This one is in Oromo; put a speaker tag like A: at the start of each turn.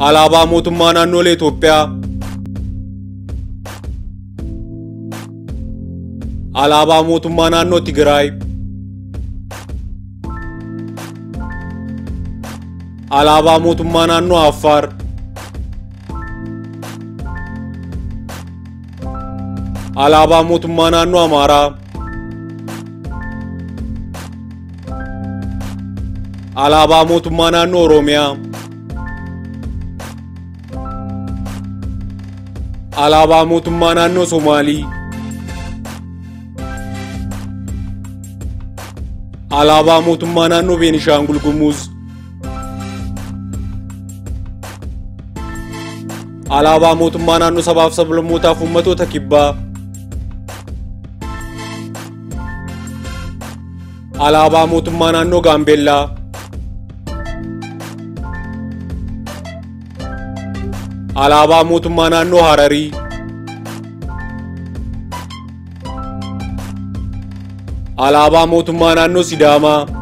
A: Alaabaa mootummaa naannolee Itoophiyaa. Alaabaa mootummaa naannoo Tigraay. Alaabaa mootummaa naannoo Affaar. Alaabaa mootummaa naannoo Amaaraa. Alaabaa mootummaa naannoo Oromiyaa. Alaabaa mootummaa naannoo Somaalii. Alaabaa mootummaa naannoo Beenishaangul Gumuz. Alaabaa mootummaa naannoo sabaaf sablammootaaf uummattoota kibbaa. Alaabaa mootummaa naannoo Gaambeellaa. Alaabaa mootummaa naannoo Hararii. Alaabaa mootummaa naannoo Sidaamaa.